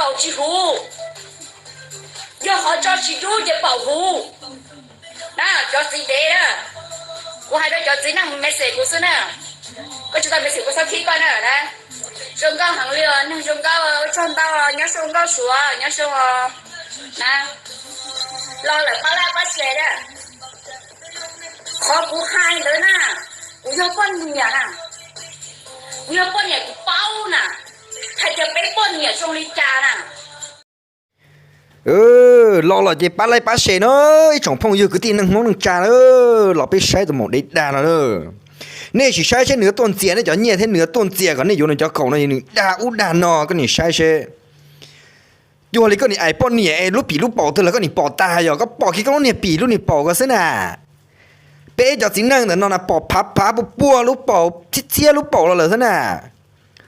Paum tsis huv, yog qhov tso tsis dub ces paum huv. Na, cov txiv dev na, kuv hais rau cov txiv neej message kuv xwb na, koj tsis tau message kuv txhob khib koj na na. Zoo nkauj heev li os, neeg zoo nkauj, ua tsaug ntau, nyob zoo nkauj Suav, nyob zoo os. Na, los lawm pab like pab share na. Qhov kuv hais ntawd na, kuv yog poj niam na, kuv yog poj niam kuv paub na, hais tias peb poj niam zoo li cas na. Los los ces pab like pab share no, ib tsoom phooj ywg kwv tij neej Hmoob neej tsa na, los peb saib tus maum dev dag no na. Nej sim saib seb nws yuav tuaj ntxias nej cov nyiaj thiab nws yuav tuaj ntxias kom nej yuav nws cov khoom no, nws dag ub dag no, koj nim saib seb. Cuag li koj nim ais poj niam es lub pim lub paum twg los koj nim pom tag, yog koj pom kiag koj lub niag pim lub niag paum ko xwb na. Peb cov txiv neej ntawm no na pom phav phav puag puag lub paum, txhiab txhiab lub paum los lawm xwb na.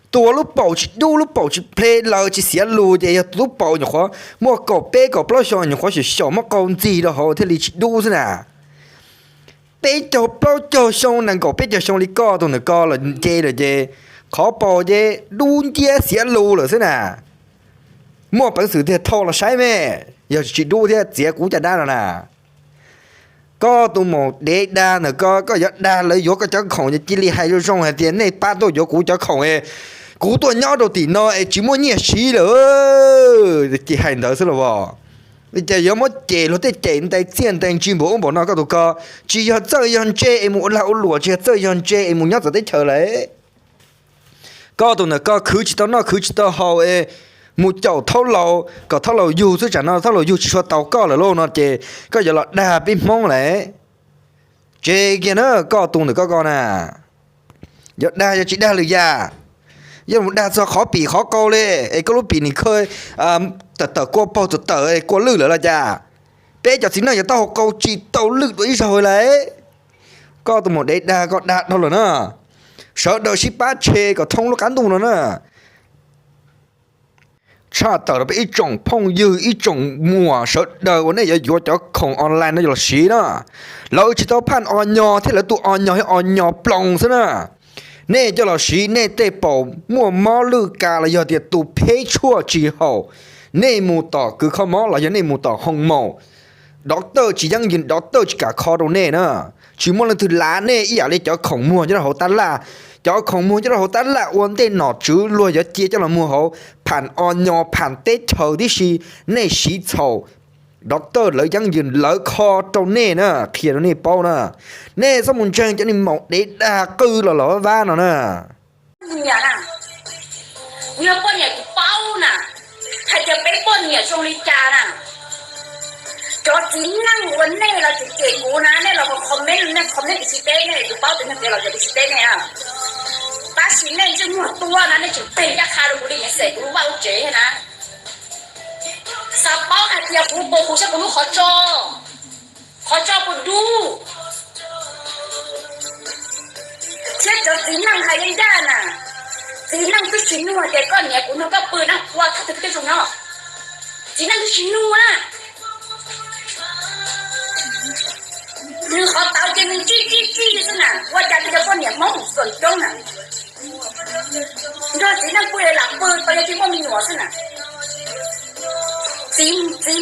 Tus uas lub paum tsis dub, lub paum tsis ple lawm, tsis xiav lus ces yog tus lub paum nyuam qhuav muaj kaum peb kaum plaub xyoo, nyuam qhuav xyaum xyaum muab qau ntxig rau hauv thiaj li tsis dub xwb na. Peb caug plaub caug xyoo, nees nkaum peb caug xyoo li koj tus ntawm ko los nce lawm ces qhov paum ces dub nciab xiav lus lawm xwb na. Muaj peev xwm tiag thau los saib me, yog tsis dub thiab txiav kuv caj dab no na. Koj tus maum dev dag ntawm ko, koj yuav dag lawv yuav koj cov khoom ces cia li hais zoo zoo hais tias nej pab tuaj yuav kuv cov khoom es kuv tuaj nyob rau tim no es tsis muaj nyiaj siv lawm. Ces hais ntawd xwb los as. Ces yuav muab cem luag tej cem ntees txiaj ntees ntsig npaum ub npaum no koj tus ko. Tsis yog txawj yog ntse es mus ua lag ua luam, tsis yog txawj yog ntse es mus nyob txawv teb chaws lawm. Koj tus ntawm ko khwv tsis tau noj khwv tsis tau haus es mus caum thaub laus kom thaub laus yug xwb, tsam no thaub laus yug tsis tshua tau koj lawm lauj no ces koj yuav los dag peb Hmoob lawm. Tseg kiag na, koj tus ntawm koj ko na. Yuav dag yog tsis dag lwm yam, yuav mus dag txog qhov pim qhov qau li es koj lub pim nim khawj tawm tawm kua paug tawm tawm kua lwj lawm los cas? Peb cov txiv neej yuav taub hau qau tsis tau lwj dua ib zaug lawm. Koj tus maum dev dag koj dag dhau lawm na. Sawv daws sib pab tshem kom thoob lub qab ntuj no na. Tshaj tawm rau peb ib tsoom phooj ywg ib tsoom muam sawv daws uas nej yuav yuav cov khoom online no coj los siv na, lawv tsis tau phaj o nyo thiab lawv tus o nyo thiab o nyo ploos xwb na. Nej coj los siv nej tej paum muaj mob lwj ka los yog tias tus pheb tshuaj tsis haum, nej mus tom kws kho mob los yog nej mus tom hoo maum, doctor tsis yeeb yws, doctor tsis kam kho rau nej na. Tsis muaj leej twg lav nej ib yam li cov khoom muag nyob rau hauv tab laj. Cov khoom muag nyob rau hauv tab laj ua ntej nom tswv luag yuav cia coj los muag hauv pham o nyo pham teb chaws tib si, nej siv txhaum. Doctor lawv yeeb yws lawv kho rau nej na, qhia rau nej paub na. Nej txhob mus ntseeg cov niag maum dev dag qw los los vab vab no na. Kuv yog poj niam kuv paub na, hais tias peb poj niam zoo li cas na. Cov txiv neej uas nej los cem cem kuv na, nej los comment, nej comment kuv tsis teb nej, kuv paub tias nej los cem kuv tsis teb nej. Tab sis nej ntsej muag tuab na, nej tseem teg ncaj qha rau kuv li, xes kuv lub vaj lub tsev na. Xav paub hais tias kuv puas huv saib kuv lub qhov tso, qhov tso puas dub. Thiab cov txiv neej hais ncaj ncaj na, txiv neej twb tsis nug tias koj niam kuv nug koj pw na, ua thaj twg twb zoo no. Txiv neej twb tsis nug na. Nws qhov tawv ces nws tsij tsij tsij xwb na, ua cas peb cov poj niam Hmoob mus xuam coob na. Nrog txiv neej pw lam pw tau yog tsis muaj me nyuam xwb na. Txiv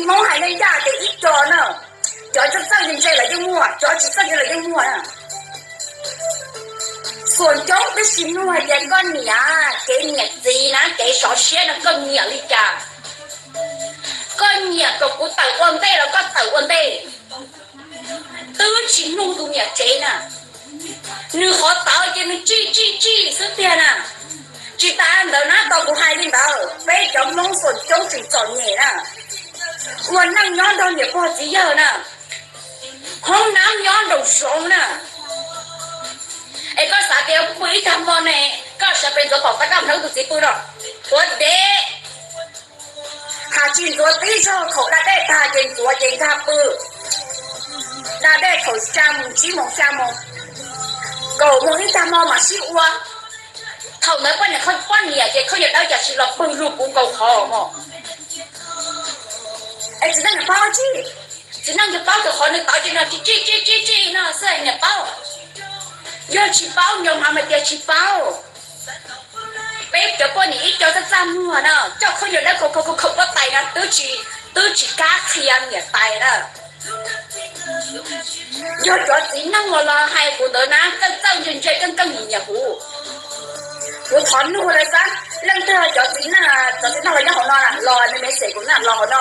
Hmoob hais ncaj ncaj ces ib co na, cov txawj txawj ntse ntse lawv yeej muaj, cov tsis txawj ntse lawv yeej muaj na. Xuam coob twb tsis nug hais tias koj niam, kev niam txiv na, kev sov siab no koj nyiam li cas? Koj nyiam kom kuv tawm ua ntej los koj tawm ua ntej? Twb tsis nug tus niam tsev na. Nws qhov tawv ces nws tsij tsij tsij xwb tiag na. Tsis tas ntawd na, tau kuv hais li ntawd, peb cov Hmoob xuam coob tseem txom nyem na. Ua neej nyob nrog niam pog txiv yawg na, hoob nab nyob nraum zoov na. Es koj xav tias pw ib tag hmo ne, koj sawv pes ntxuav pom tau koj mus nrog tus txiv pw no, tuav dev. Hais tsis ntxuav tib zaug, thaum da dej tag ces ntxuav ces nkag pw. Da dej thaum xya moos tsib moos xya moos, kaum moos ib tag hmo mam sib ua. Thaum ntawd poj niam, poj niam ces khaub ncaws dawb cas tsis los pw lug puv nkaus qhov mos. Es txiv neej paub tsis, txiv neej paub tias qhov nws tawv ces nws tsij tsij tsij tsij no xwb niam paub. Yog tsis paub nco ntsoov hais tias tsis paub. Peb cov poj niam ib co txaj txaj muag na, coj khaub ncaws dawb khov khov khov khov Twb tsis, twb tsis kam qhia niam tais na. Yog cov txiv neej uas los hais kuv ntawd na, koj txawj ntse ntse, koj koj nyiam nyiam kuv. Kuv thov nug lawv xwb, leej twg cov txiv neej, cov txiv neej los nyob hauv no na, los me me xem kuv na, los hauv no,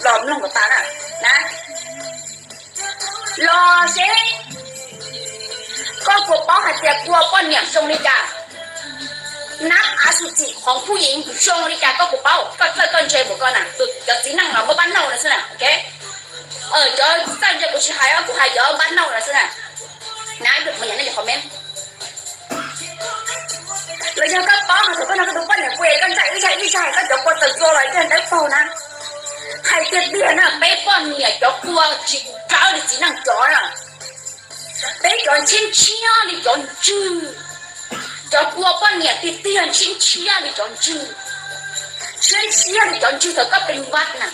los mloog kuv tas na, na. Los seb, koj puas paub hais tias kua poj niam zoo li cas? Nab av xu txim qhov phuj yim zoo li cas koj puas paub? Koj txawj koj ntse mus koj na, tus cov txiv neej los muab pab nauj no xwb na, ok. Cov txawj ntse kuv tsis hais, kuv hais cov pab nauj no xwb na. Na, nej comment. Los yog koj paub hais tias koj no koj tus poj niam kua, koj ntsaim ib zag ib zag, koj cov kua tawm tsua los koj ntawd paug na. Hais tiag tiag na, peb poj niam cov kua tsis dawb li txiv neej cov na. Peb cov ntshiab ntshiab li cov ntswg. Cov kua poj niam tiag tiag ntshiab ntshiab li cov ntswg. Ntshiab ntshiab li cov ntswg thaum koj pes vas na.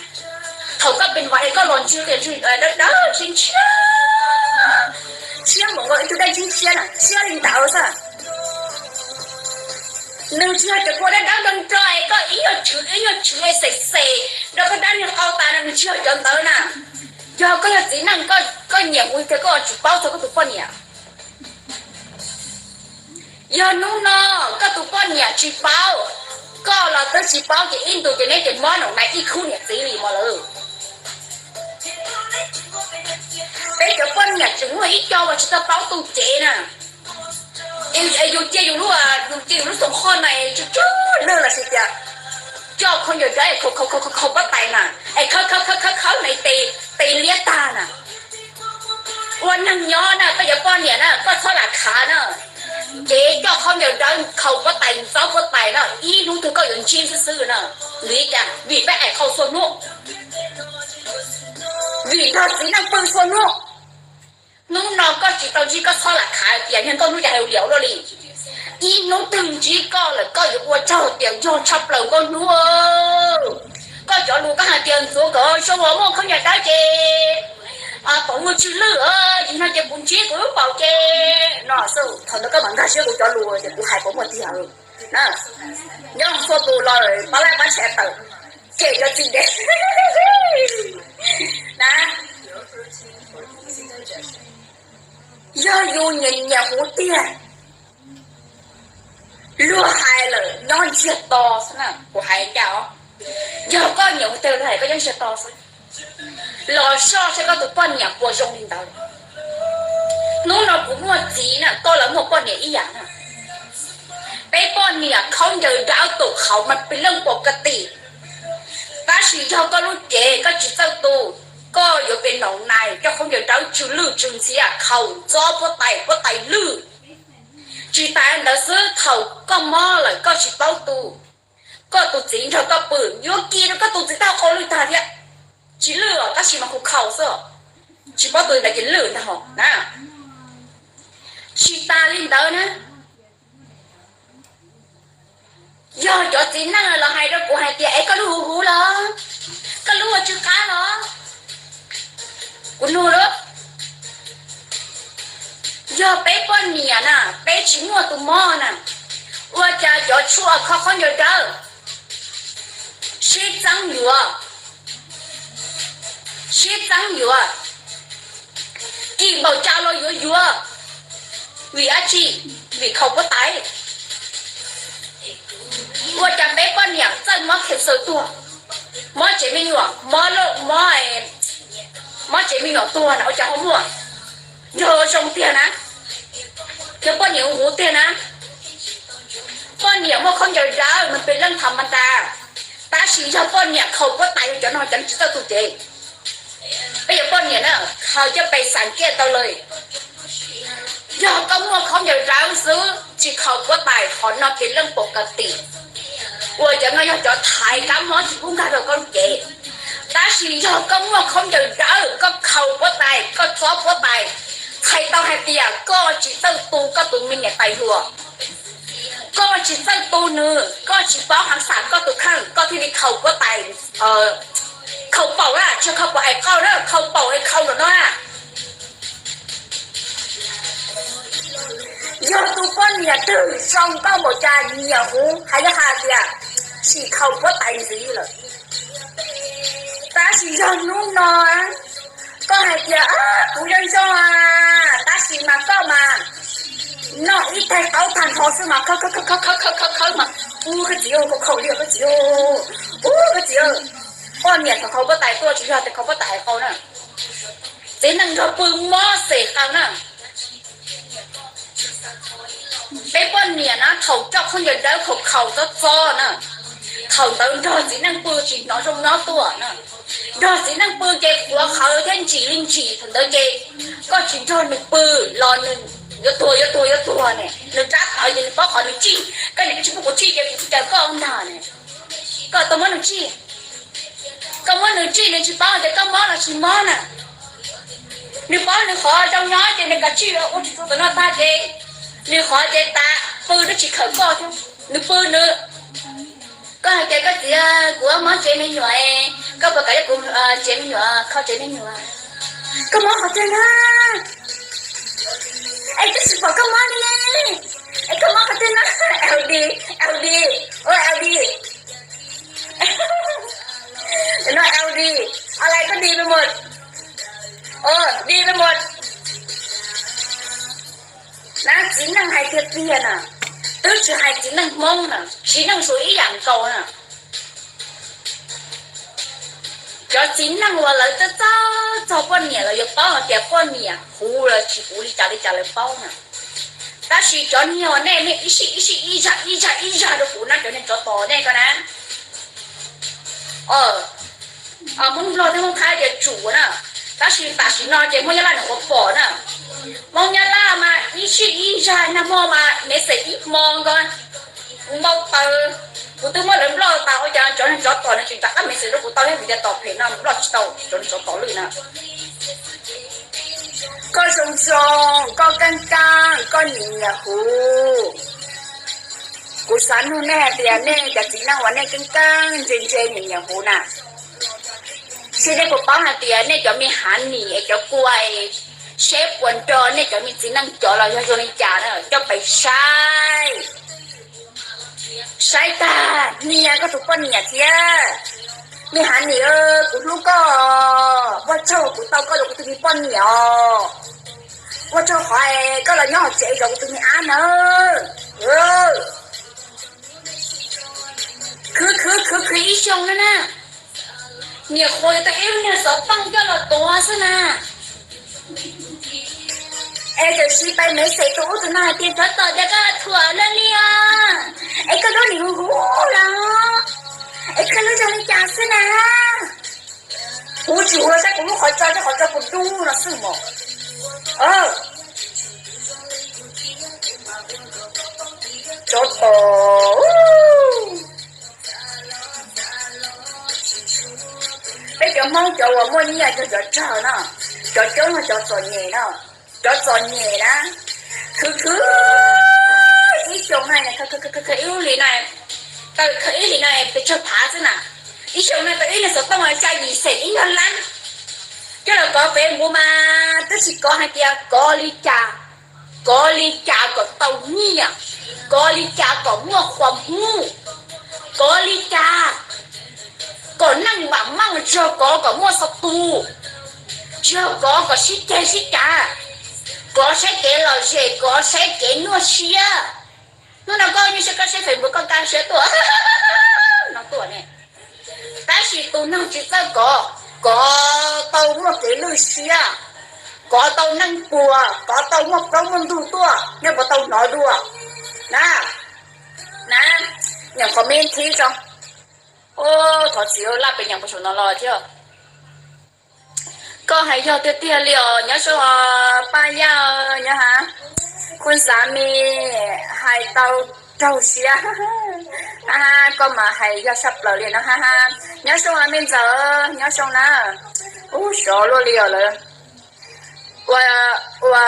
Thaum koj pes vas es koj los ntswg tias ntswg dawb dawb ntshiab ntshiab, ntshiab npaum nkaus ib tug dej ntshiab ntshiab na, ntshiab li ntawd xwb. Nws tsis yog cov kua dawb dawb nro nro es koj ib nyuag tshwv ib nyuag tshwv es xes xes rau koj dab niag qau tas no, nws tsis yog cov ntawd na. Yog koj yog txiv neej, koj nyiam kuv tias koj tsis paub txog koj tus poj niam. Yog hnub no koj tus poj niam tsis paub, koj los twb tsis paub ces ib ntus ces neb ces mob noo na ib khub niam txiv li mog lawm. Peb cov poj niam tseem muaj ib co uas tsis tau paub tu cev na. Yus cia yus lub, yus cia yus lub xoom qhoj na es tsuj tsuj lwj los sis tias coj khaub ncaws dawb es khaws khaws khaws pob tais na, es khawb khawb khawb khawb na tes liab tag na. Ua neeg nyob na, koj cov poj niam na koj txhob lam khav na. Ces coj khaub ncaws dawb khaws pob tais, txob pob tais na, ib hnub twg koj yuav ntsib xwb xwb na. Vim li cas? Vim peb aim qhau txhua hnub, vim nrog txiv neej pw txhua hnub. Hnub no koj tsis tau ntsib koj txhob lam khav tias niag nkauj hnub cas hais liam ua luaj li. Ib hnub twg ntsib koj lawm koj yuav ua tsaug tias yog tshaj plaws nkauj hnub. Koj cov lus koj hais tias ntxuav kom zoo uas muaj khaub ncaws dawb ces pom muaj tsw lwj, yim no ces kuv ntsib kuv lub paum ces no xwb. Thaum ntawd koj mam nkag siab kuv cov lus ces kuv hais pom muaj tiag. Nyob txhua tus los pab laij pab tshaj tawm cem cov txiv dev na. Yog yus nyiam nyiam huv tiag, luag hais lawm nyob ntsiag to xwb na, kuv hais cas os. Yog koj nyiam huv tiag luag hais koj nyob ntsiag to xwb. Los soj seb koj tus poj niam puas zoo li ntawd. Hnub no kuv muaj txiv na, koj los muaj poj niam ib yam na. Peb poj niam khaub ncaws dawb tus qhauv mas pes leej pom ka tim. Tab sis yog koj lub cev koj tsis txawj tu, koj yuav pem naum nais coj khaub ncaws dawb tsw lwj tsw ntxhiab khaus txob puab tais, puab tais lwj. Tsis tas ntawd xwb, thaum koj mob lawm koj tsis paub tu, koj tus txiv nrog koj pw yuav kis rau koj tus txiv taub hau lwj tag thiab. Tsis lwj os, tab sis mas khaus khaus xwb, tsis paub tu ntawd ces lwj ntag hos na. Tsis tas li ntawd na, yog cov txiv neej los hais rau kuv hais tias es koj lub huv huv los, koj lub ua tsw qab los, kuv nug lawm. Yog peb poj niam na, peb tsis muaj tus mob na, ua cas cov tshuaj kho khaub ncaws dawb sib txeeb yuav, sib txeeb yuav, kis npaum cas los yuav yuav. Vim dab tsi? Vim khaus puab tais. Ua cas peb poj niam txawj mob cancer tuag, mob tsev me nyuam, mob, mob tsev me nyuam tuag na ua cas ho muaj? Yog zoo tiag na, yog poj niam huv tiag na. Poj niam muaj khaub ncaws dawb mas pes leej tham mas tas, tab sis yog poj niam khaus puab tais cov no cov tsis txawj tu cev. Peb yuav poj niam na, khaws coj pes xam kiaj tau lawm. Yog koj muaj khaub ncaws dawb xwb tsis khaus puab tais qhov no pes leej pom ka tim. Ua cov no yog cov thaiv kab mob tsis pub nkag rau koj lub cev. Tab sis yog koj muaj khaub ncaws dawb, koj khaus puab tais, koj txob puab tais, txhais tau hais tias koj tsis txawj tu koj tus me niam tais hluas, koj tsis txawj tu nws, koj tsis paub heev xam koj tus kheej, koj thiaj li khaus puab tais, khaus paum na, tsis khaus paum es khaus na, khaus paum es khaus nram no na. Yog tus poj niam twg zoo nkauj npaum cas nyiam huv, hais yog hais tias sim khaus puab tais ntxiv lawm. Tab sis yog hnub no koj hais tias kuv zoo zoo, tab sis mas koj mas noj ib tais qaub tag nrho xwb mas khawb khawb khawb khawb khawb khawb mas, ub koj txiv, khaus li koj txiv, ub koj txiv, poj niam thaum khaus pob tais tuaj tsis yog tias khaus pob tais hais qau na, txiv neej nrog pw mob xes qau na. Peb poj niam na thaum coj khaub ncaws dawb khaus khaus txob txob na, thaum ntawd nrog txiv neej pw tsis hnov zoo nyob tuaj na. Nrog txiv neej pw ces qhuav qhawv thiab ntsim li ntsim, thaum ntawd ces koj tsis nrog nws pw los nws yuav tuag yuav tuag yuav tuag ne, nws rab tawv ces nws paub qhov nws tsij, koj niam koj tsis pub kuv tsij ces kuv tsis caw koj ntag ne. Koj tau muab nws tsij, koj muab nws tsij nws tsis paub tias koj mob los tsis mob na. Nws paub nws qhov zoo nyob ces nws kav tsij ua tsis tau tus no tag ces nws qhov ces tas, pw twb tsis khawm koj thiab, nws pw nws. Koj hais tias koj txiv, kuv mob tsev me nyuam, koj puas kam coj kuv tsev me nyuam, kho tsev me nyuam? Koj mob qhov twg na? Es twb tsis pom koj mob li. Es koj mob qhov twg na? L D, L D, ua L D. No L D, online có đi với một, đi với một. Na txiv neej hais tiag tiag na, twb tsis hais txiv neej Hmoob na, txiv neej suav ib yam nkaus na. Cov txiv neej uas lawv txawj txog poj niam los yuav paub hais tias poj niam huv los tsis huv li cas li cas lawv paub na. Tab sis cov niag uas nej nej ib sij ib sij ib zag ib zag ib zag rau kuv na, cov niag tsov tom nej ko na. Hmoob Nplog thiab Hmoob Thaib tias tsum na, tab sis tam sim no ces Hmoob Nyab Laj nws qhuav pom na. Hmoob Nyab Laj mas ib sij ib zag nag hmo mas message ib hmo nkaus, kuv npau taws, kuv twb muab lawv block tas ua cas cov niag tsov tom no tseem rov qab message rau kuv tau thiab, vim tias tom phem no block tsis tau cov niag tsov tom lwj na. Koj zoo zoo, koj keej keej, koj nyiam nyiam huv. Kuv xav nug nej hais tias nej cov txiv neej uas nej keej keej ntse ntse nyiam nyiam huv na, seb nej puas paub hais tias nej cov me honey es cov kua es seb puas nrog nej cov me txiv neej cov los yog zoo li cas na, coj pais saib. Saib tag hnia koj tus poj niam thiab. Me honey, kuv hlub koj, ua tsaug kuv tau koj los kuv tus me poj niam os. Ua tsaug qhov koj los nyob hauv tsev zov kuv tus me ab na. Khwv khwv khwv khwv ib xyoos no na, niam qhuas tau ib lub niag xov tooj coj los tuav xwb na. Es tam sim pais message tus ub tus no hais tias tsov tom tias koj thuam lawm li os, es koj lub nim hu hu los, es koj lub zoo li cas xwb na. Kuv tsis hu los saib kuv lub qhov tso, qhov tso puas dub no xwb mos. Tsov tom. Peb cov Hmoob cov uas muaj nyiaj yog cov tsawg no, cov coob yog cov txom nyem no, cov txom nyem na. Khwv khwv ib xyoos na, khwv ib hlis na, tau khwv ib hlis na pes tsawg phav xwb na. Ib xyoos na tau ib niag xov tooj xya yim xees ib nyuag lab. Coj los kov Facebook mas twb tsis kov hais tias kov li cas, kov li cas kom tau nyiaj, kov li cas kom muaj qhuas hmub, kov li cas kom neej vam meej, tsis yog kov kom muaj xov tus, tsis yog kov kom sib ceg sib cav, kov saib kev lom zem, kov saib kev nyuaj siab. Hnub no koj nyuaj siab koj saib Facebook koj kaj siab tuaj no tuaj ne. Tab sis tus neeg tsis txawj kov, kov tau muaj kev lwj siab, kov tau neej puas, kov tau muaj plaub muaj ntug tuaj, nej puas tau hnov dua na? Na, nyeem comment thiab tso. Thov txim laj pes nyeem puas saum no los thiab. Koj hais yog tiag tiag li os, nyob zoo Paj Yaj, nyob ha. Khun xav me hais tau raug siab, ha ha, koj mas hais yog saj plaws li no, ha ha. Nyob zoo me ntxawm, nyob zoo na. Ub, sov luaj li os lawm. Ua, ua,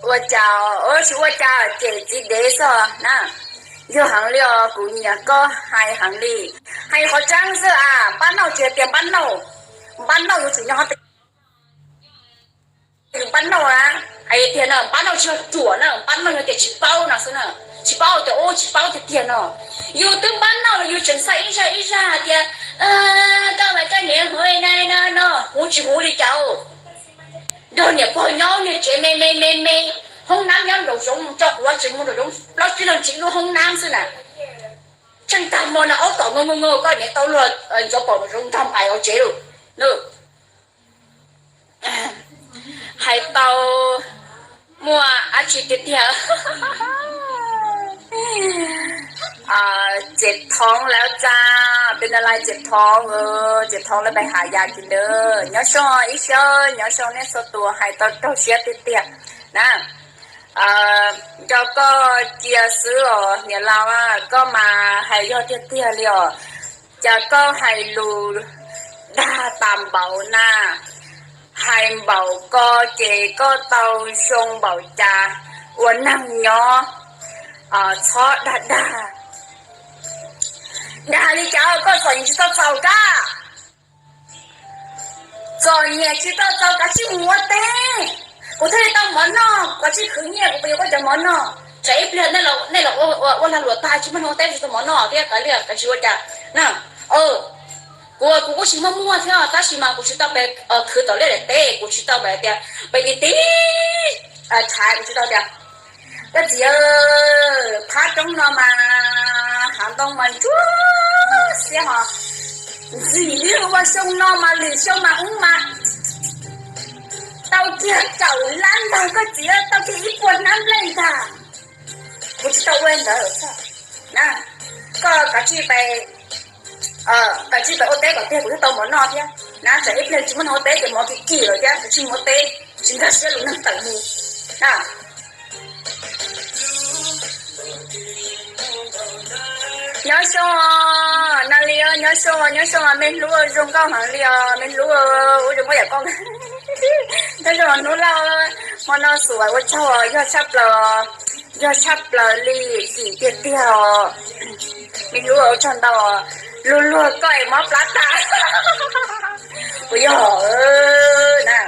ua cas, tsis ua cas, cem txiv dev xwb na. Yog heev li os, kuv nyiam koj hais heev li. Hais qhov tseeb xwb a, npab nauj tsis hais tias npab nauj, npab nauj yuav tsum nyob hov, yus npab nauj na, hais tiag no, npab nauj tsis yog ruam na, npab nauj yog tias tsis paub no xwb na, tsis paub tias ub tsis paub tiag tiag no. Yus twb npab nauj los yus tseem xa ib zaj ib zaj hais tias koj mas koj niam hu No, no, no, huv tsis huv li cas. Nrog niam pog nyob niag tsev me me me me, hoob nab nyob nraum zoov, tso kuv tsis mus nraum zoov, plaub tsib leeg tsev lub hoob nab xwb na. Tsheej tag hmo no aub tom nag nag nag, koj niam tau luag ntxuav pom nraum zoov ntog pais hauv tsev lawm. Hais tau muaj dab tsi tiag tiag. Txiv Thoob lawv tsa, peb no lawv Txiv Thoob, Txiv Thoob lawv pais Has Yas Kis ntawd. Nyob zoo ib sab, nyob zoo nej txhua tus, hais tau raug siab tiag tiag na. Nco koj cia xwb os niam laus, koj mas hais yog tiag tiag li os. Cas koj hais lus dag tas npaum na, hais npaum ko ces koj tau zoo npaum cas ua neeg nyob, txhob dag dag. Dag li cas koj txom nyem tsis tau txaus kab, txom nyem tsis tau txaus kav tsij mus ua teb, kuv thiaj li tau mov noj, kav tsij khwv nyiaj kuv puas yuav koj cov mov noj. Tsam ib pliag nej los ua lag luam tag tsis muaj neeg ua teb tsis tau mov noj thiab kav liam kav tsis ua cas na. Kuv kuv kuj tsis muaj muaj thiab tab sis mas kuv tsis tau pe khwv tom liaj daim teb, kuv tsis tau pe tias pe ti ti tshaiv, kuv tsis tau tias koj txiv, phab roob no mas hav ntoo mas ntsuab xiab ho, ntxim li ua xyoo no mas lwm xyoo mas ub mas tau kiag kaum lab ntag koj txiv, tau kiag ib puas hnab nplej ntag. Kuv tsis tau ua ntawd na, koj kav tsij pe, kav tsij pe ua teb kom tiag kuv thiaj tau mov noj thiab na, tsam ib pliag tsis muaj neeg ua teb ces mov kim kim lawm thiab kuv tsis mus ua teb tsis nkag siab lus neeg tawm mus na. Nyob zoo, Nas Lis, nyob zoo, nyob zoo me hlub, zoo nkauj heev li os me hlub, ua zoo muab yam koj. Nyob zoo Hnub Lauj, hmo no xuas ua tsaug, yog tshaj plaws, yog tshaj plaws li, kim tiag tiag os. Me hlub ua tsaug ntau, luag luag koj es mob plab tas. Ua yog na,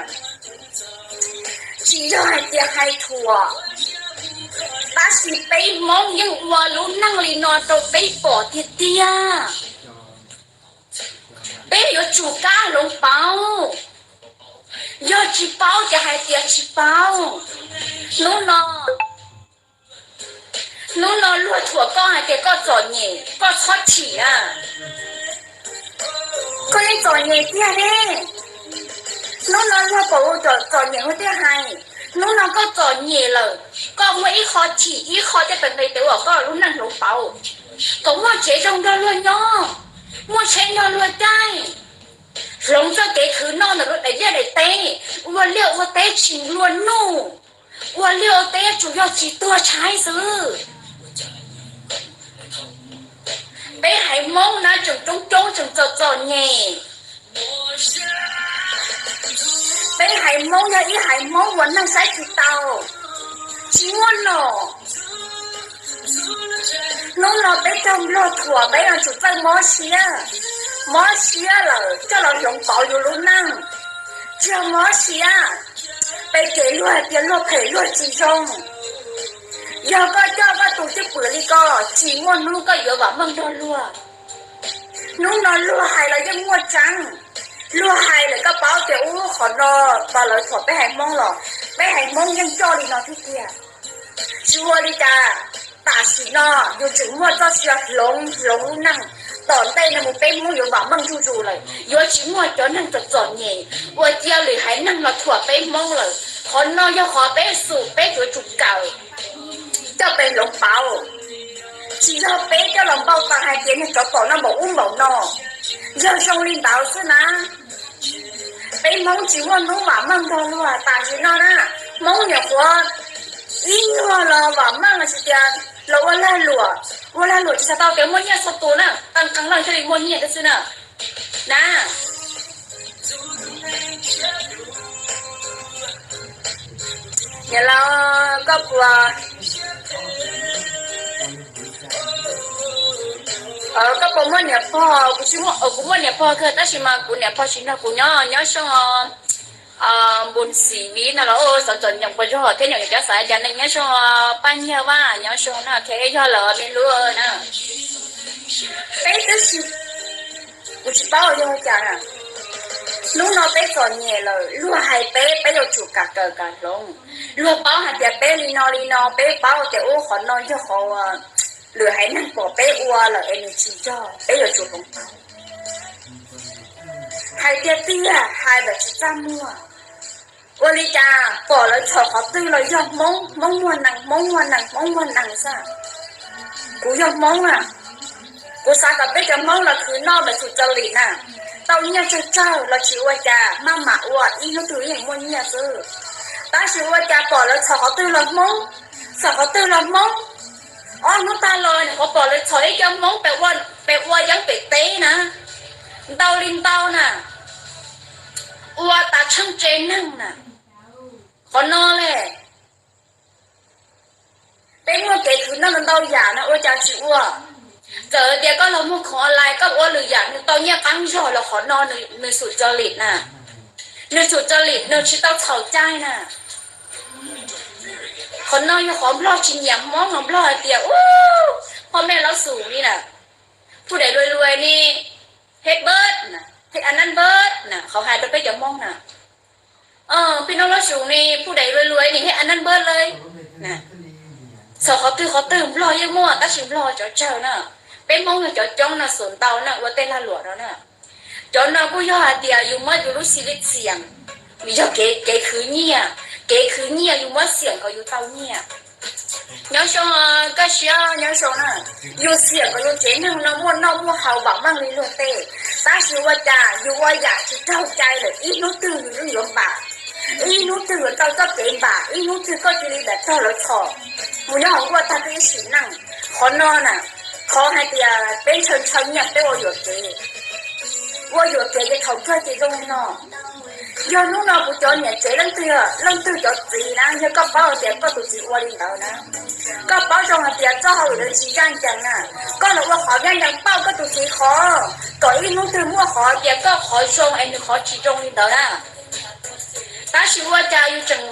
tsis yog hais tias hais thuam, tab sis peb Hmoob yeej ua lub neej li no rau peb pom tiag tiag. Peb yuav tsum kab hloov pauv. Yog tsis paub ces hais tias tsis paub. Hnub no, hnub no luag thuam koj hais tias koj txom nyem, koj txhob chim na. Koj yeej txom nyem tiag ne. Hnub no luag pom ua txom nyem ua tiag hais. Hnub no koj txom nyem lawm, koj muaj ib qho chim ib qho coj pes nqis tes ua koj lub neej hloov pauv, kom muaj tsev zoo nrog luag nyob, muaj tsheb nrog luag caij, hloov txoj kev khwv noj ntawm luag daim liaj daim teb, ua liaj ua teb tsis luag nuj, ua liaj ua teb tsuas yog tsis tuag tshaib xwb. Peb haiv Hmoob na tseem coob coob tseem txom txom nyem. Peb haiv Hmoob yog ib haiv Hmoob uas neeg saib tsis taus, tsis muaj nom. Hnub no peb raug luag thuam peb no tsum txawj mob siab, mob siab lawm coj los hloov pauv yus lub neej. Tsis yog mob siab, peb cem luag hais tias luag phem luag tsis zoo. Yog koj coj koj tus cwj pwm li ko, tsis muaj hnub koj yuav vam meej nrog luag. Hnub no luag hais los yeej muaj tseeb, luag hais lawm koj paub tias ub qhov no tau lawv thuam peb haiv Hmoob los, peb haiv Hmoob yeej coj li no thiab tiag. Tsis ua li cas, tam sim no yus tseem muaj txoj sia hloov hloov lub neej, tom ntej no mus peb Hmoob yuav vam meej zuj zus lawm, yuav tsis muaj cov neeg txom txom nyem uas cia lwm haiv neeg los thuam peb Hmoob lawm. Qhov no yog qhov peb xum peb yuav tsum kawm, coj pes hloov pauv. Tsis yog peb coj los npau taws hais tias niag tsov pom no npaum ub npaum no, yog zoo li ntawd xwb na. Peb Hmoob tsis muaj hnub vam meej nrog luag tam sim no na. Hmoob nyuam qhuav ib nyuag los vam meej los tsis tias los ua lag luam, ua lag luam tsis xav tau tias muaj nyiaj txhua tus na, qee qee leej thiaj li muaj nyiaj thiab xwb na. Na, niam laus, koj puas, koj puas muaj niam pog? Kuv tsis muaj, kuv muaj niam pog kawg tab sis mas kuv niam pog tsis nrog kuv nyob. Nyob zoo npus xim viv no los xov txom nyem puas zog thiab nyom cov xav cas neeg. Nyob zoo Paj Nyiag Vaj, nyob zoo na, yog lawm me hlub na. Peb twb tsis, kuv tsis paub yog cas na. Hnub no peb txom nyem lawm, luag hais peb, peb yuav tsum kam kawm kam hloov. Luag paub hais tias peb li no li no, peb paub tias ub qhov no yog qhov lwm haiv neeg pom peb ua lawm es nws tsis yog, peb yuav tsum hloov pauv. Hais tiag tiag hais ntawm tsis txaj muag. Ua li cas pom lawv txhom qhov twg los yog Hmoob, Hmoob muag nees, Hmoob muag nees, Hmoob muag nees xwb. Kuv yog Hmoob na, kuv xav kom peb cov Hmoob los khwv noj ntawm xum ca lim na, tau nyiaj tsawg tsawg los tsis ua cas, maj mam ua, ib hnub twg yeej muaj nyiaj xwb. Tab sis ua cas pom lawv txhom qhov twg los Hmoob, txhom qhov twg los Hmoob. Ob hnub tag los nyuam qhuav pom lawv txhom ib co Hmoob pem ua yeeb pem teb na, ntau li ntau na, ua tas tsheej tsev neeg na. Qhov no le, peb muaj kev khwv noj ntau yam no ua cas tsis ua? Txawm tias koj los muag khoom online, koj ua lwm yam nws tau nyiaj qab zog los qhov no nws xum ca lim na, nws xum ca lim, nws tsis tau txhaum cai na. Qhov no yog qhov Nplog tsis nyiam Hmoob no, Nplog hais tias ub, poj me laub xum li na, phu dais lua lua ni, hej npawb na, hej a nab npawb na, qhov hais rau peb cov Hmoob na. Peb no laub xum ni, phu dais lua lua ni, hej a nab npawb lawm. Txhom qhov twg qhov twg Nplog yeej muaj, tab sis Nplog cov tsawg na, peb Hmoob yog cov coob no xum ntau na ua tej lag luam no na. Cov no kuj yog hais tias yus muab yus lub xi li xiam, yog kev khwv nyiaj, kev khwv nyiaj yus muab xiam kom yus tau nyiaj. Nyob zoo, koj siab nyob zoo na, yus xiam kom yus tsev neeg no muaj noj muaj haus vam meej li luag tej, tab sis ua cas yus ua yam tsis raug cai lawm, ib hnub twg yus yeej yuav npam, ib hnub twg yuav tau txoj kev npam, ib hnub twg koj cia li npam raug lawv txhom mus nyob hauv nkuaj tag twb ib sim neej. Qhov no na, qhov hais tias peb ntshaw ntshaw nyiaj peb ua yuam kev, ua yuam kev ces thaum kawg ces zoo li no. Yog hnub no kuv cov niam tsev leej twg, leej twg cov txiv na, yog koj paub hais tias koj tus txiv ua li ntawd na, koj paub zoo hais tias txoj hauj lwm ntawd tsis ncaj ncees na, koj los ua qhov ncaj ncees pauj koj tus txiv qhov, kom ib hnub twg muaj qhov tias koj qhov zoo es nws qhov tsis zoo li ntawd na. Tab sis ua cas yus tseem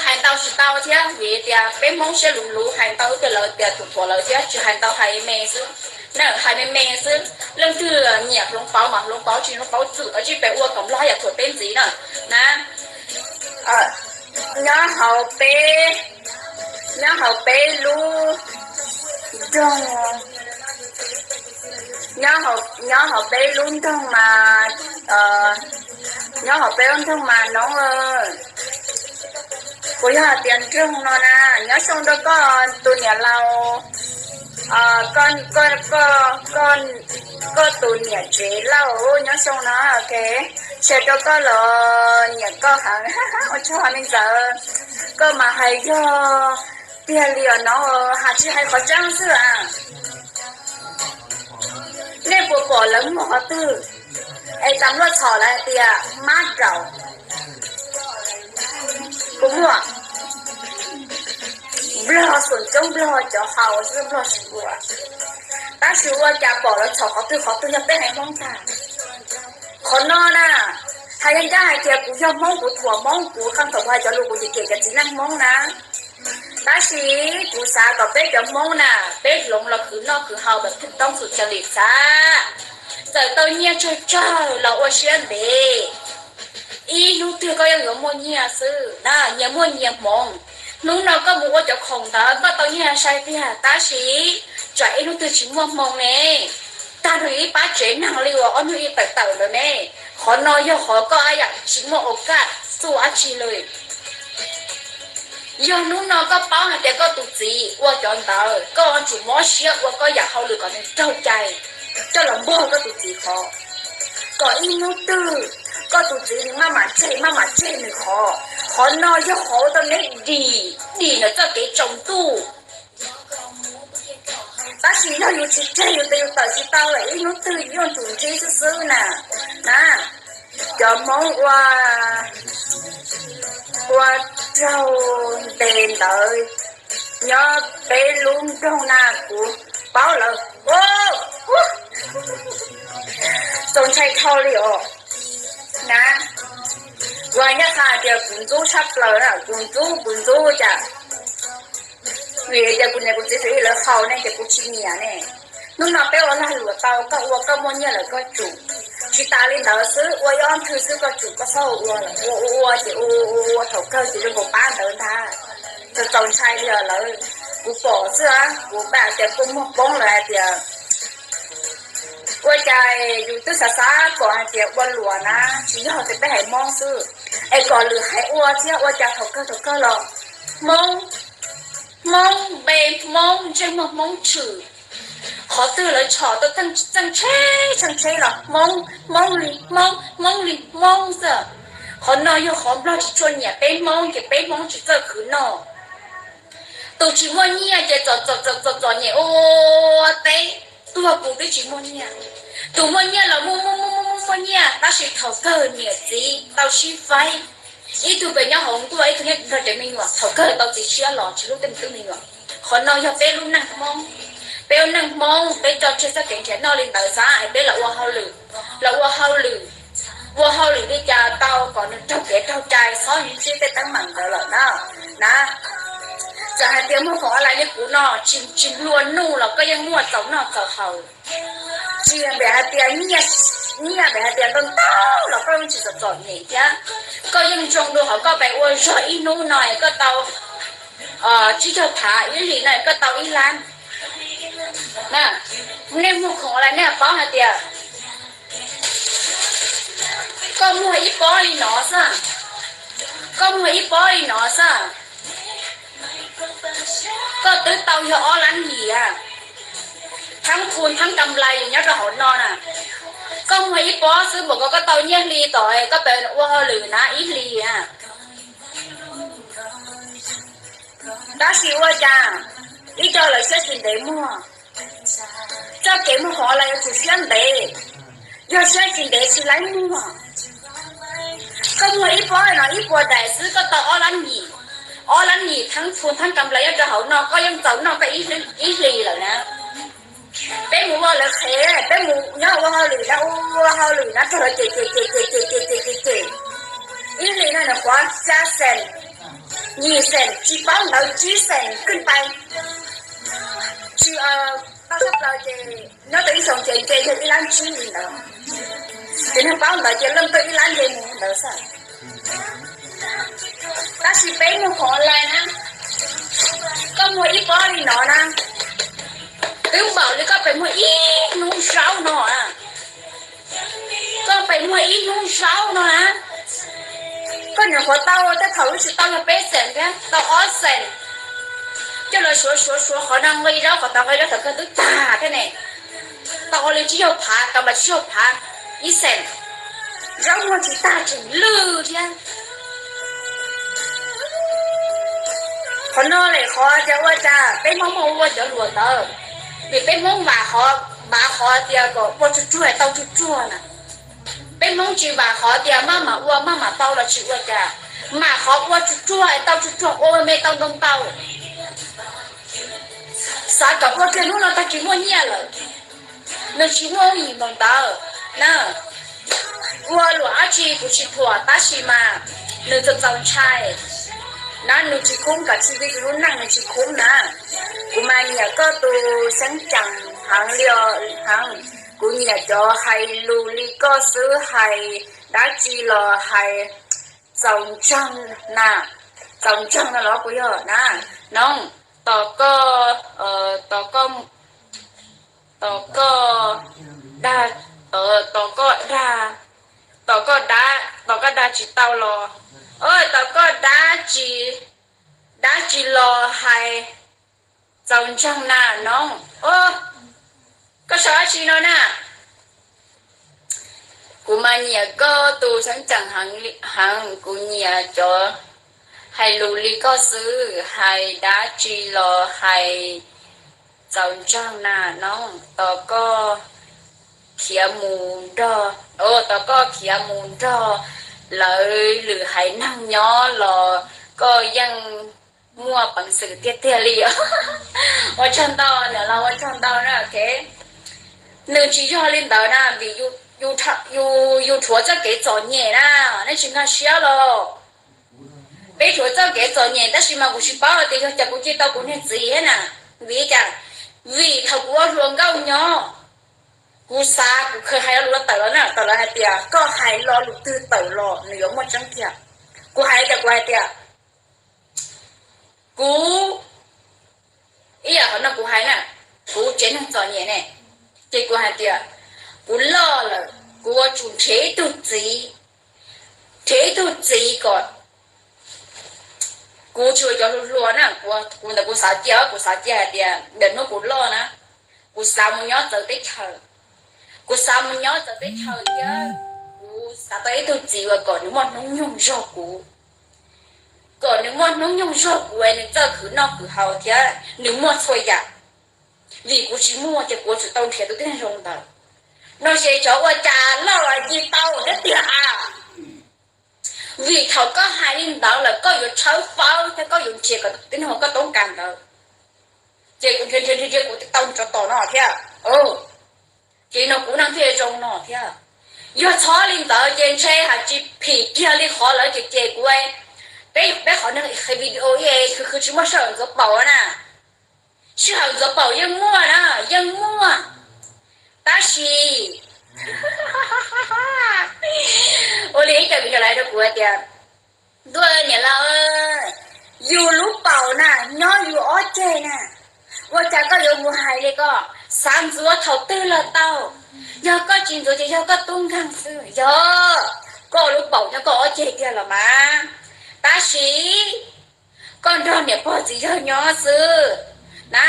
hais ntau tsis tau thiab, vim tias peb Hmoob siab luv luv, hais ntau twg lawv tias thuam thuam lawv thiab, tsis hais ntau, hais me xwb na, hais me me xwb. Leej twg nyiam hloov pauv mas hloov pauv, tsis hloov pauv txwm tau tsij pem ua kom Nplog yam thuam peb ntxiv na. Na, nyob hauv peb, nyob hauv peb lub nroog, nyob hauv peb lub nroog mas, nyob hauv peb lub nroog mas Noob, kuv yog hais tias nroog no na, nyob zoo rau koj tus niam laus, koj tus niam tsev lauj, nyob zoo no, ok, share rau koj los nyiam koj heev, ua tsaug me ntxawm, koj mas hais yog tiag li os no, hais tsis hais qhov tseeb xwb a. Nej puas pom lawv muag qhov twg es tas luaj txhom lawv hais tias mab raum? Kuv muaj. Nplog xum coob, Nplog cov haus xwb, Nplog tsis ua. Tab sis ua cas pom lawv txhom qhov twg qhov twg yog peb haiv Hmoob tag. Qhov no na, hais ncaj ncaj hais tias kuv yog Hmoob, kuv thuam Hmoob, kuv qee thaum kuv hais cov lus kuv cem cem cov txiv neej Hmoob na. Tab sis kuv xav kom peb cov Hmoob na, peb hloov los khwv noj khwv haus, toob xum ca lim xav. Txawm tau nyiaj tsawg tsawg los ua siab ntev, ib hnub twg koj yeej yuav muaj nyiaj xwb na, nyias muaj nyias hmoov. Hnub no koj mus ua cov khoom ntawd koj tau nyiaj sai tiag, tab sis tsam ib hnub twg tsis muaj hmoo ne, tag nrho ib pab tsev neeg li uas ob hnub ib tawm tawm ntawd ne. Qhov no yog qhov koj yam tsis muaj ua kaj txuj dab tsi li. Yog hnub no koj paub hais tias koj tus txiv ua cov ntawd, koj tsum mob siab ua koj yam hauj lwm kom nws raug cai, coj los npog koj tus txiv qhov, kom ib hnub twg koj tus txiv nws maj mam tseg, maj mam tseg nws qhov. Qhov no yog qhov tau neb dim, dim ntawm txoj kev tsaus ntuj. Tab sis yog yus tsis tseg yus tes yus tawm tsis tau lawm, ib hnub twg yus yuav tsum ntsib xwb xwb na. Na, cov Hmoob ua, ua raug ntes ntawd nyob peb lub nroog na, kuv paub lawm. Txaus ntshai dhau li os. Na, kuv hais nyab qha tias kuv ntxub tshaj plaws na, kuv ntxub, kuv ntxub cas, vim tias kuv niam kuv txiv txawm ib lawv haus ne ces kuv tsis nyiam ne. Hnub no peb ua lag luam tau, koj ua koj muaj nyiaj lawm koj tsum, Tsis tas li ntawd xwb, ua ib ob thwv xwb koj tsum koj txhob ua ua ua ces ua ua ua thaum kawg ces zoo nkaus pab ntawd ntag. Txaus txaus ntshai li os lawv. Kuv pom xwb, kuv pom tias kua muag poob lawm hais tias ua cas yus twb xav xav kom hais tias ua luam na, tsis yog tias peb haiv Hmoob xwb, es kom lwm haiv ua thiab ua cas thaum kawg thaum kawg los Hmoob, Hmoob npe Hmoob, ntsej muag Hmoob tshwm, qhov twg lawv tshom tau txheej tsheb tshee tsheb los Hmoob, Hmoob li Hmoob, Hmoob li Hmoob xwb. Qhov no yog qhov Nplog tsis tshua nyiam peb Hmoob ces peb Hmoob tsis txawj khwv noj. Tus tsis muaj nyiaj ces txom txom txom txom txom nyem ua teb, tuag puv twb tsis muaj nyiaj. Tus muaj nyiaj los muaj muaj muaj muaj muaj muaj nyiaj tab sis thaum kawg niam txiv tau sib faib. Ib tug pem nyob hauv nkuaj ib tug nyob nrog cov me nyuam, thaum kawg tau txiv tshiab los tsis hlub tej me tub me nyuam. Qhov no yog peb lub neej Hmoob. Peb lub neej Hmoob peb tso tseg txoj kev nrhiav noj li ntawd xwb es peb los ua hauj lwm, los ua hauj lwm, ua hauj lwm li cas tau kom nws raug kev raug cai txhob ntsib tej teeb meem ntawd lawm na. Na, txawm hais tias muag khoom online li kuv no tsis tsis nplua nuj los koj yeej muaj txaus noj txaus haus. Tsis npaum hais tias nyiaj, nyiaj npaum hais tias ntau ntau los koj yeej tsis txom txom nyem thiab. Koj yeej zoo dua hauv koj pes ua zog ib hnub no es koj tau tsib caug phav, ib hlis no es koj tau ib lab. Na, nej muag khoom online nej paub hais tias koj muag ib pob li no xwb, koj muag ib pob li no xwb, koj twb tau yog ob lab yim a, thab phu thab kam lais nyob rau hauv no na. Koj muag ib pob xwb npaum ko koj tau nyiaj hli tom koj pes ua hauj lwm na ib hlis a. Tab sis ua cas ib co lawv siab tsis ntev muag. Txoj kev muag khoom online yuav tsum siab ntev, yog siab tsis ntev tsis laib muag. Koj muag ib pob no ib puas daim xwb koj tau ob lab yim, ob lab yim thab phu thab kam lais nyob rau hauv no koj yeej txaus noj koj ib hlis lawm na. Peb mus ua lawv qhev, peb mus nyob ua hauj lwm na, ua hauj lwm na rau lawv cem cem cem cem cem cem cem cem. Ib hlis no nws qhuav xya xees, yim xees, tsis paub ntawd tsib xees kwj pais. Tsis tau sab plaws ces nyob tau ib xyoos ces nce yog ib lab tsib li ntawd. Ces nws paub ntawd ces leej twg ib lab nce mus ntawd xwb. Tab sis peb muag khoom online na, koj muag ib pob li no na, twb npaum li koj pes muag ib hnub zaub no a. Koj pes muag ib hnub zaub no na, koj nyuam qhuav tau tej thaum wb tsis tau yog peb xees thiab, tau ob xees. Coj los suav suav suav qhov no nqi zaub qhov tod nqi zaub thaum kawg twb tag thiab ne. Tau ua li tsib caug phav, tau mas tsib caug phav, ib xees. Zaub muag tsis tag tseem lwj thiab. Qhov no lem qhov tias ua cas peb Hmoob muaj ua cov luam ntawd, vim peb Hmoob vam qhov, vam qhov tias kom ua tsuag tsuag tau tsuag tsuag na. Peb Hmoob tsis vam qhov tias maj mam ua maj mam tau los tsis ua cas, mam qhov ua tsuag tsuag tau tsuag tsuag, ua me tau ntau ntau. Xav kom ua kiag hnub no tag tsis muaj nyiaj lawm. Nws tsis muaj yim npaum ntawd na. Ua luam dab tsi kuv tsis thuam tab sis mas nws txaus txaus ntshai na, nws tsis khoob kom txhij li kuv lub neej nws tsis khoob na. Kuv mas nyiam koj tus xeeb ceem heev li os heev, kuv nyiam cov hais lus li koj xwb, hais dab tsi los hais txaus ntseeg na, txaus ntseeg no los kuv yog na, no, tos koj, tos koj, tos koj dag, tos koj dag, tos koj dab, tos koj dag tsis tau los, tos koj dab tsis, dab tsis los hais txaus ntseeg na no. Koj sau dab tsi no na? Kuv mas nyiam koj tus xeeb ceem heev, kuv nyiam cov hais lus li koj xwb, hais dab tsi los hais txaus ntseeg na no. Tos koj khiav mus nrog, tos koj khiav mus nrog lawv lwm haiv neeg nyob los koj yeej muaj peev xwm tiag tiag li os. Ua tsaug ntau, niam laus ua tsaug ntau na. Nws tsis yog li ntawd na, vim yus rhuav txoj kev txom nyem na, nej tsis nkag siab los? Peb rhuav txoj kev txom nyem tab sis mas kuv tsis paub tias yog cas kuv cia tau kuv niag txiv thiab na. Vim li cas? Vim thaum kuv ua hluas nkauj nyob, kuv xav kuv khaws hais lo lus tawm los na, Lawv hais tias koj hais lo lus twg tawm los nws yuav muaj tseeb tiag. Kuv hais tias, kuv hais tias, kuv, ib yam qhov no kuv hais na, kuv tsev neeg txom nyem ne, ces kuv hais tias kuv loj lawm, kuv yuav tsum nrhiav ib tug txiv, nrhiav ib tug txiv kom kuv tsis ua cov hluas hluas na. Kuv, kuv ntawd kuv xav cia, kuv xav cia hais tias ntawm hnub kuv loj na, kuv xav mus nyob txawv teb chaws, kuv xav mus nyob txawv teb chaws thiab kuv xav tau ib tug txiv uas kom nws muaj hnub nyoog zog kuv, kom nws muaj hnub nyoog zog kuv es nws txawj khwv noj khwv haus thiab nws muaj txhua yam. Vim kuv tsis muaj ces kuv yuav tsum tau nrhiav tus tib neeg zoo ntawd. No ces cov ua cas loj los cia tau thiab tiag a. Vim thaum koj hais li ntawd lawm koj yuav tshawb fawb thiab koj yuav nrhiav kom tus tib neeg uas koj toob kas ntawd. Ces kuv nrhiav nrhiav nrhiav kuv tau tsov tom no thiab. Ces no kuv neej thiaj zoo no thiab. Yog txhob li ntawd ces ntshe hais tsis phim kiag li qhov lawv ces ces kuv, peb, peb qhov neeg qhia video ib khwv khwv tsis muaj sij hawm ntxuav paum na. Sij hawm ntxuav paum yeej muaj na, yeej muaj. Tab sis ua li ib co viv ncaus lawv hais rau kuv hais tias, ntuj niam laus, yus lub paum na nyob yus ob ceg na, ua cas koj yuav mus hais li ko? Xav ntxuav thaum twg los tau, yog koj tsis ntxuav ces yog koj tub nkeeg xwb. Yog koj lub paum nyob koj ob ceg tiag los mas, tab sis koj nrog niam pog txiv yawg nyob xwb na,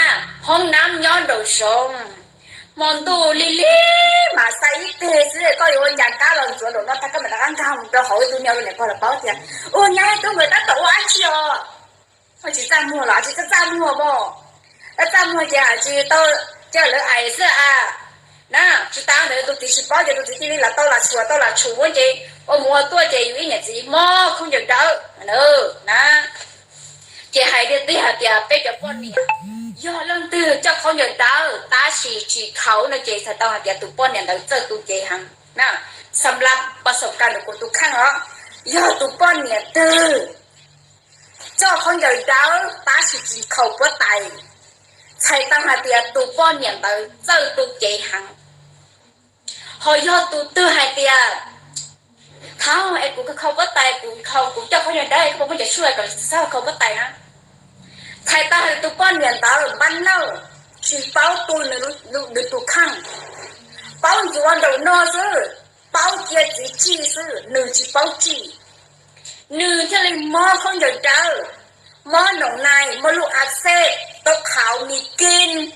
hoob nab nyob nraum zoov, hmo ntuj lig lig mas xa ib teg xwb, koj yuav ua cas kab los ntxuav nraum no tag koj mam rov qab nkag mus rau hauv ib tug niam, ua rau niam pog lawv paub tias ua nyab tub nkawd tab tom ua dab tsi os. Tsis txaj muag los tsis txaj muag mas, txaj muag ces tsis tau, cia lawv ais xwb a. Na, tsis tas ntawd tus txiv tsis paub ces tus txiv cia li lam tau lam tshum tau lam tshum ces ua mus ua tuaj ces yus ib niam txiv mob khaub ncaws dawb na. Ces hais tiag tiag hais tias peb cov poj niam, yog leej twg coj khaub ncaws dawb tab sis tsis khaum no ces txhais tau hais tias tus poj niam ntawd txawj tu cev heev na. Xam lab pas xom kas ntawm kuv tus kheej os, yog tus poj niam twg coj khaub ncaws dawb tab sis tsis khaum puab tais, txhais tau hais tias tus poj niam ntawd txawj tu cev heev. Ho yog tus twg hais tias, thaum es kuv khaum puab tais, kuv khaum, kuv coj khaub ncaws dawb es kuv muab cov suaj kom xab khaum puab tais na, txhais tau hais tias tus poj niam ntawd npab nawj, tsis paub tu nws tus kheej, paub ntxuav nraum no xwb, paub cia txiv tsij xwb, nws tsis paub tsij, nws thiaj li mob khaub ncaws dawb, mob noom nais, mob lub a xej, tau qhauv mis kis.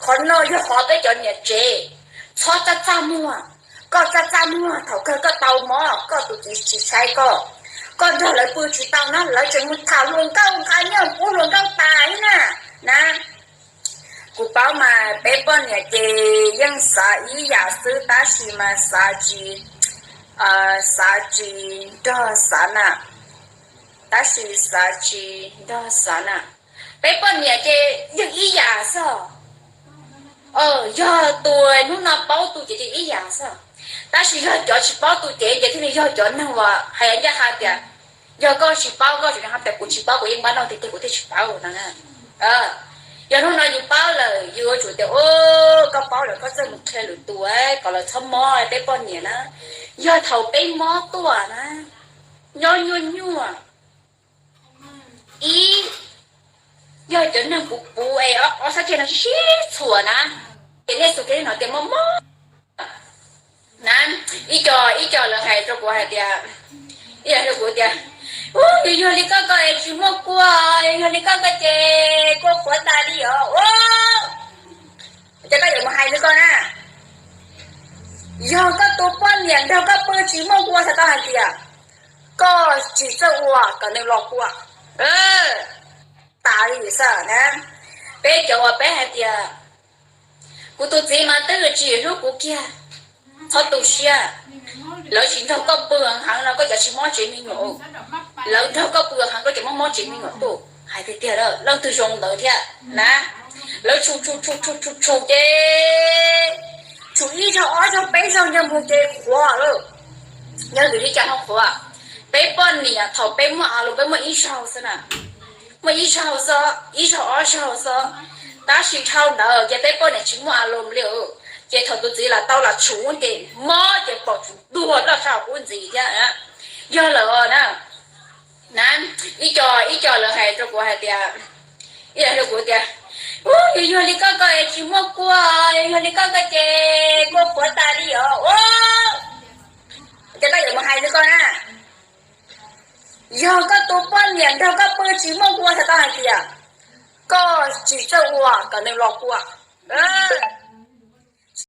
Qhov no yog qhov peb cov niam tsev txhob txaj txaj muag. Koj txaj txaj muag thaum kawg koj tau mob, koj tus txiv tsis saib koj, koj nrog lawv pw tsis tau na, lawv tseem mus tham hluas nkauj nqa nyiaj pub hluas nkauj tas li na. Na, kuv paub mas peb poj niam ces yeej xav ib yam xwb tab sis mas xav tsis, xav tsis nrog xav na, tab sis xav tsis nrog xav na. Peb poj niam ces yeej ib yam xwb. Yog tus hnub no paub tus ces ces ib yam xwb, tab sis yog cov tsis paub tus ces ces thiaj li yog cov neeg uas hais ncaj qha tias, yog koj tsis paub koj tseem hais tias kuv tsis paub, kuv yeej npab nawj tiag tiag kuv thiaj tsis paub no. Yog hnub no yus paub lawm yus yuav tsum tias, koj paub lawm koj txawj mus qhia lwm tus kom lawv txhob mob peb poj niam na. Yog thaum peb mob tuaj na, nyob nyuaj nyuaj, ib, yog cov neeg puv puv es ob sab ceg no sib sib txhuam na, ces nej xus kiag no tias mob mob na. Ib co, ib co lawv hais rau kuv hais tias, ib yam li kuv tias, yog yog li koj koj es tsis muaj kua, yog yog li koj koj ces kua qhuav tas li os. Ces koj yuav mus hais li koj na, yog koj tus poj niam nrog koj pw tsis muaj kua txhais tau hais tias koj tsis txawj ua kom nws los kua. Tas li xwb na. Peb cov uas peb hais tias kuv tus txiv mas twb tsis hlub kuv kiag, txhob tu siab. Lawv tsis nrog koj pw heev no koj cov tsis mob tsev me nyuam, lawv nrog koj pw heev koj cov mob mob tsev me nyuam tuaj. Hais tiag tiag leej twg zoo ntawd thiab na. Lawv tshum tshum tshum tshum tshum tshum ces tshum ib zaug ob zaug peb zaug nyob mus ces qhuav lawm. Yog vim li cas ho qhuav? Peb poj niam thaum peb muaj a lus peb muaj ib zaug xwb na, muaj ib zaug xwb, ib zaug ob zaug xwb, tab sis dhau ntawd ces peb poj niam tsis muaj a lus li. Ces thaum tus txiv lam tau lam tshum ces mob ces thiab. Yog lawm na, na, ib co, ib co lawv hais rau kuv hais tias, ib co hais rau kuv tias, yog li koj koj tsis muaj kua, yog li koj koj ces kua puav tas li os. Ces koj yuav mus hais li koj na, yog koj tus poj niam nrog koj pw tsis muaj kua, txhais tau hais tias koj tsis txawj ua kom nws los kua.